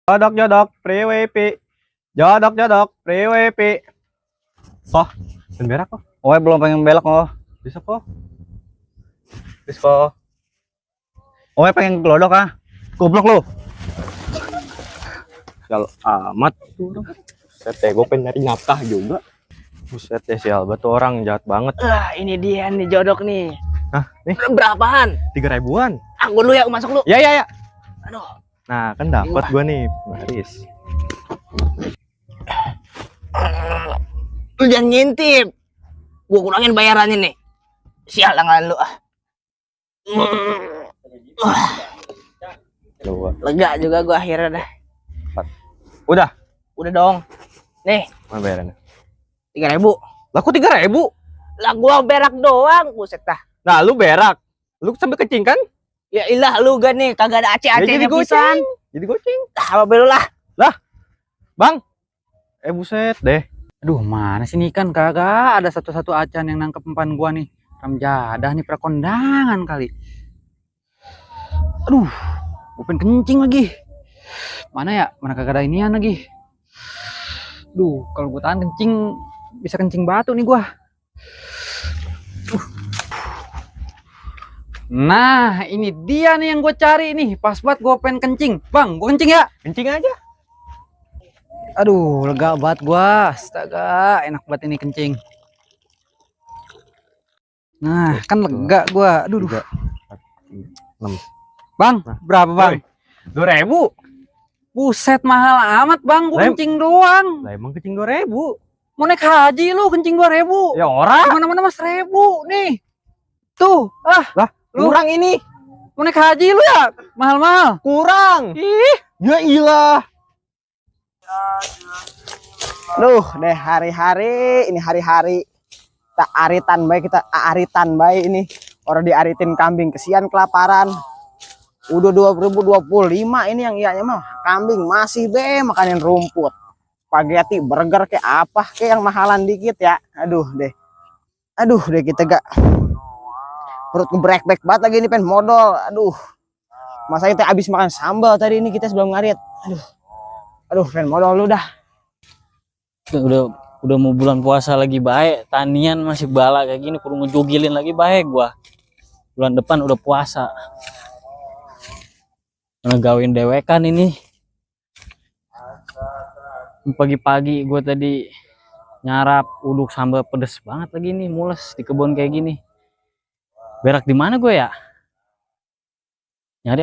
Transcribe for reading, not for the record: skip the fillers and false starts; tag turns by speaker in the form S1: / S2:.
S1: Jodok jodok priwepi. Jodok jodok priwepi. Kok, dan berak kok.
S2: Oh, belum pengen belok oh.
S1: Bisa kok. Bisa kok.
S2: Oh, pengen gelodok ah. Goblok lu.
S1: Sial amat. Buset deh, gue pengen nyari nafkah juga. Buset deh, sial tuh orang jahat banget.
S3: Ini dia nih jodok nih.
S1: Hah, nih
S3: Berapaan?
S1: 3.000-an.
S3: Gue dulu ya, masuk lu.
S1: Ya ya ya.
S3: Aduh.
S1: Nah, kan dapat gue nih, Maris.
S3: Lu jangan ngintip. Gue kurangin bayarannya nih. Sial dengan lu ah. Lega juga gue akhirnya dah.
S1: Udah.
S3: Udah dong. Nih,
S1: Mana bayarannya?
S3: 3.000.
S1: Lah kok 3.000?
S3: Lah gua berak doang, buset dah.
S1: Nah, lu berak. Lu sambil kencing kan?
S3: Ya ilah lu gak nih, kagak ada
S1: Ya, jadi
S3: aceh-acehnya pisan.
S1: goceng. Jadi goceng.
S3: Apa belu lah.
S1: Bang. Buset deh.
S2: Aduh, mana sih nih kan kagak ada satu-satu acan yang nangkep empan gua nih. Ramjadah nih prakondangan kali. Aduh, gua pengen kencing lagi. Mana ya? Mana kagak ada inian lagi. Duh, kalau gua tahan kencing bisa kencing batu nih gua. Nah, ini dia nih yang gue cari nih. Pas banget gue pengen kencing. Bang, gue kencing ya?
S1: Kencing aja.
S2: Aduh, lega banget gua. Astaga, enak banget ini kencing. Nah, kan lega gua. Aduh.
S1: 6.
S2: Bang, berapa, Bang?
S1: 2.000.
S2: Buset, mahal amat, Bang. Gua
S1: Lah,
S2: kencing doang.
S1: Lah emang kencing 2.000.
S2: Mau naik haji lu kencing 2.000.
S1: Ya ora.
S2: Mana-mana mas 1.000 nih. Tuh,
S1: Lah,
S2: lu
S1: kurang ini.
S2: mau naik haji lu ya? Mahal-mahal.
S1: Kurang.
S2: Ih,
S1: Ya ilah.
S3: Duh, deh hari-hari ini hari-hari tak aritan baik kita aritan baik ini. Orang diaritin kambing kesian kelaparan. Udah 2025 ini yang ianya mah kambing masih makanin rumput. Spaghetti, burger kayak apa kayak yang mahalan dikit ya. Aduh deh kita gak perut ngebrek-brek banget lagi ini pengen modal. Aduh. Masa kita habis makan sambal tadi ini kita sebelum ngarit. Aduh pengen modal lu dah.
S4: Udah mau bulan puasa lagi baik, tanian masih bala kayak gini, perlu ngejogilin lagi baik gua. Bulan depan udah puasa. Ngegawin dewekan ini. Pagi-pagi gue tadi nyarap uduk sambal pedes banget lagi nih, mules di kebun kayak gini. Berak di mana gue ya? Nyari